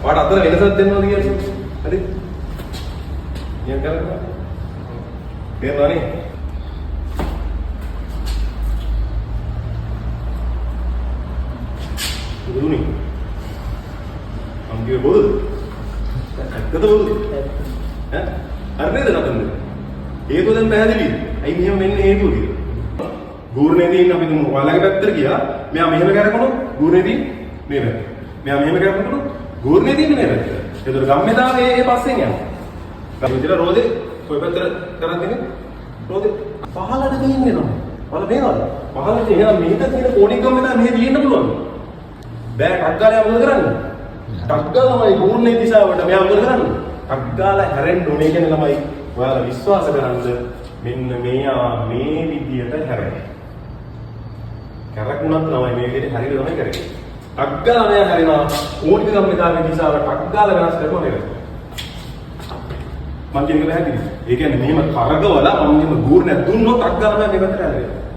ඔයාට අතර වෙනසක් දෙන්නවද කියලා? හරි? නියම් කරන්න. තේරුණා නේ? බුදුනි. මං කිව්වේ බොරුද? ඇත්තද බොරුද? ඈ? හරි නේද කතන්දර? හේතුව දැන් පැහැදිලිද? ඇයි මෙහෙම වෙන්නේ හේතුව කියලා? ගූර්ණේ තියෙන අපි තුමු ඔයාලගේ පැත්තට ගියා. මෙයා මෙහෙම කරකනොත් ගූර්ණේ තියෙන මේ පැත්ත. මෙයා මෙහෙම කරකනොත් ගූර්ණේ තියෙන මේ පැත්ත. ඒතර ගම්මේතාව ඒ ඒ පස්සෙන් යනවා. ගම් විතර රෝදේ කොයි පැත්තට කරන් තියෙන්නේ? රෝදේ පහළට තියෙන්නේ නෝ. ඔයාලා පේනවද? පහළට එහෙනම් මෙහෙට තියෙන කෝණික ගම්මේතාව මෙහෙ තියෙන්න පුළුවන්. බෑ, ටක් ගාලා මොකද කරන්නේ? ටක් ගාලාමයි ගූර්ණේ දිශාවට මෙයා මොකද කරන්නේ? ටක් ගාලා හැරෙන්න ඕනේ කියන ළමයි ඔයාලා විශ්වාස කරන්ද මෙන්න මෙයා මේ විදියට හැරෙනවා. කැරකුණත් ළමයි මේ විදියට හැරිලා තමයි කරන්නේ. ටක් ගාලා මෙයා හැරෙනවා. කෝණික ගම්මිතාවේ දිශාව ටක් ගාලා වෙනස් කරනවා නේද? මං කියන එක පැහැදිලිද? ඒ කියන්නේ මෙහෙම කරගවලා මම මෙහෙම ගූර්ණයක් දුන්නොත් ටක් ගාලා මෙයා මේ පැත්තට හැරෙනවා.